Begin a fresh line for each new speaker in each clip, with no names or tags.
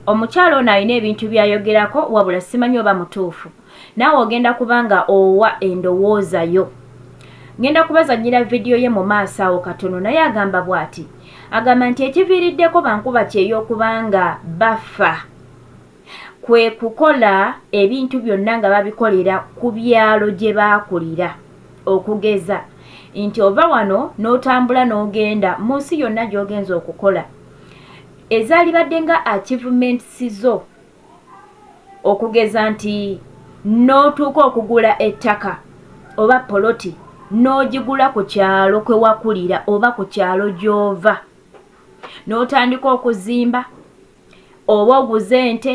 Omukyala ono alina ebintu by'ayogerako wabula simanyi oba mutuufu. Naawe ogenda kuba nga owa endowooza yo. Ngenda kubazannyira vidiyo ye mu maaso awo katono naye agamba bw'ati. Agamba nti ekiviiriddeko bankuba kyeyo okuba nga bafa kwe kukola ebintu byonna nga babikolera ku byalo gye baakulira. Okugeza nti ova wano n'otambula n'ogenda mu nsi yonna gy'ogenze okukola ezaalibadde nga achievements zo okugeza nti n'otuuka okugula ettaka oba poloti n'ogigula ku kyalo kwe wakulira oba ku kyalo gy'ova n'otandika okuzimba oba oguze ente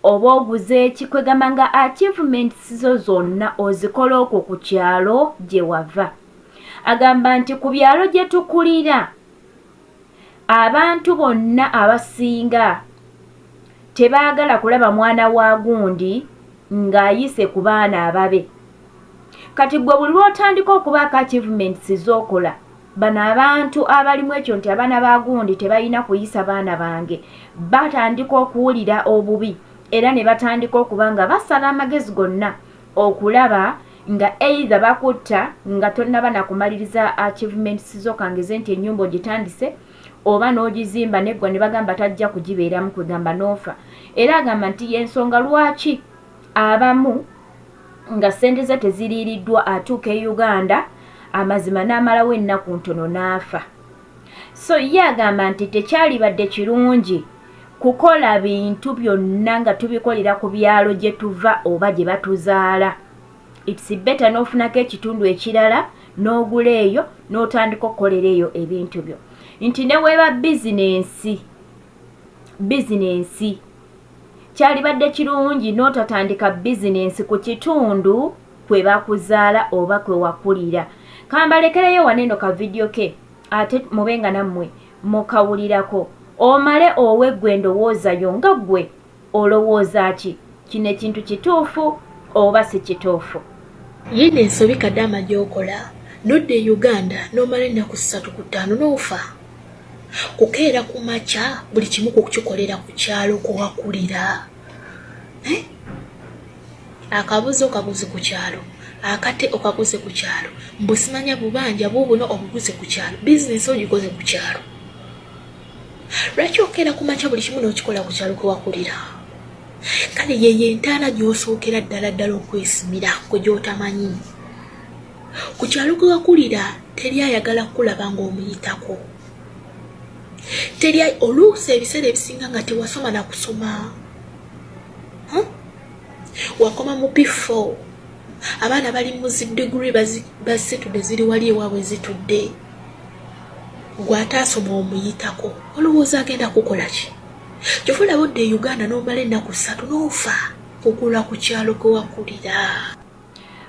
oba oguze eki kwegamba nga achievements zo zonna ozikola okwo ku kyalo gye wava. Agamba nti ku byalo gye tukulira abantu bonna abasinga tebaagala kulaba mwana wa gundi ng'ayise ku baana ababe. Kati ggwe buli lw'otandika okubaako achievements z'okola bano abantu abalimu ekyo nti abaana ba gundi tebalina kuyisa baana bange batandika okuwulira obubi era ne batandika okuba nga basala amagezi gonna okulaba nga either bakutta nga tonnaba na kumaliriza achievements zo kangeze nti ennyumba ogitandise oba n'ogizimba neggwa ne bagamba tajja kugibeeramu kwegamba n'ofa. Era agamba nti y'ensonga lwaki abamu nga ssente ze teziriiriddwa atuuka e Uganda amazima n'amalawo ennaku ntono n'afa. So ye agamba nti tekyalibadde kirungi kukola bintu byonna nga tubikolera ku byalo gye tuva oba gye batuzaala. It's better n'ofunako ekitundu ekirala n'ogula eyo n'otandika okukolera eyo ebintu byo. Nti ne weeba bizinensi, bizinensi kyalibadde kirungi n'otatandika bizinensi ku kitundu kwe bakuzaala oba kwe wakulira. Kambalekereyo wano eno ka vidiyo ke ate mube nga nammwe mukawulirako omale owe ggwe endowooza yo nga ggwe olowooza ki, kino ekintu kituufu oba si kituufu.
Yiino ensobi kadaama gy'okola n'odda e Uganda n'omala ennaku ssatu ku ttaano n'ofa. Kukeera ku makya buli kimu kukikolera ku kyalo kwe wakulira. Eh? Akabuzi okaguze ku kyalo, akate okaguze ku kyalo, mbu simanya bubanja buubuno obuguze ku kyalo, bizinensi ogikoze ku kyalo. Lwaki okeera ku makya buli kimu n'okikola ku kyalo kwe wakulira? Kale yeyo entaana gy'osookera ddala ddala okwesimira gwe gy'otamanyi. Ku kyalo kwe wakulira teri ayagala kukulaba ng'omuyitako. Teri oluusi ebiseera ebisinga nga tewasoma na kusoma. Wakoma mu P4. Abaana bali mu zi degree bazitudde ziri wali ewaabwe zitudde. Gwe ataasoma omuyitako olowooza agenda kukola ki? Kyova olaba odda e Uganda n'omala ennaku ssatu n'ofa kugula ku kyalo kwe wakulira.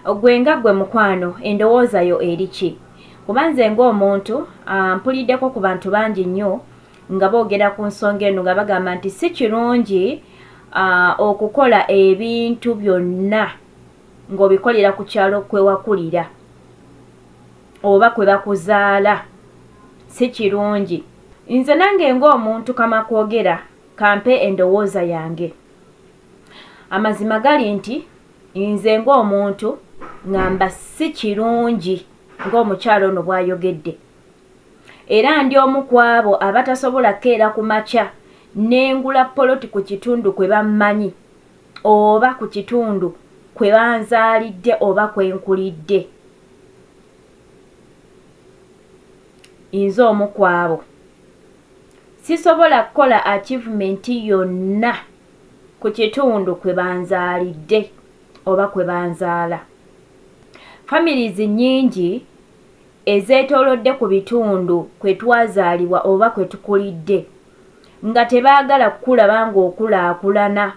Gwe nga ggwe mukwano endowooza yo eri ki? Kuba nze ng'omuntu mpuliddeko ku bantu bangi nnyo nga boogera ku nsonga eno nga bagamba nti si kirungi okukola ebintu byonna ng'obikolera ku kyalo kwe wakulira oba kwe bakuzaala, si kirungi. Nze nange ng'omuntu kamakwogera kampe endowooza yange. Amazima gali nti nze ng'omuntu ngamba si kirungi ng'omukyala ono bw'ayogedde. Era ndi omu ku abo abatasobola kukeera ku makya ne ngula poloti ku kitundu kwe bammanyi oba ku kitundu kwe banzaalidde oba kwe nkulidde. Nze omu ku abo. Sisobola kukola achievement yonna ku kitundu kwe banzaalidde oba kwe banzaala. Families nnyingi ezeetoolodde ku bitundu kwe twazaalibwa oba kwe tukulidde nga tebaagala kukulaba ng'okulaakulana.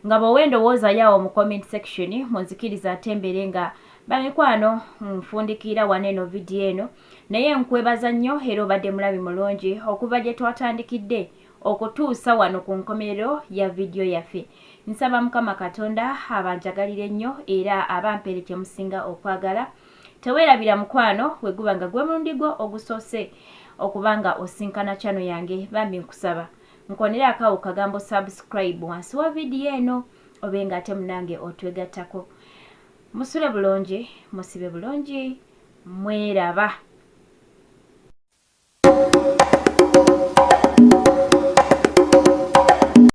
Nga bw'owa endowooza yo awo mu comment section, munzikirize ate mbeere nga bamikwano nfundikiira wano eno vidiyo eno. Naye nkwebaza nnyo era obadde mulabi mulungi okuva gye twatandikidde okutuusa wano ku nkomerero ya vidiyo yaffe. Nsaba Mukama Katonda abanjagalire nnyo era abampeere kye musinga okwagala. Teweerabira mukwano, bwe guba nga gwe mulundi gwo ogusoose okuba nga osinkana channel yange, bambi nkusaba. Nkonera akawo kagambo subscribe wansi wa vidiyo eno obe nga ate munange otwegattako. Musule bulungi, musibe bulungi, mweraba.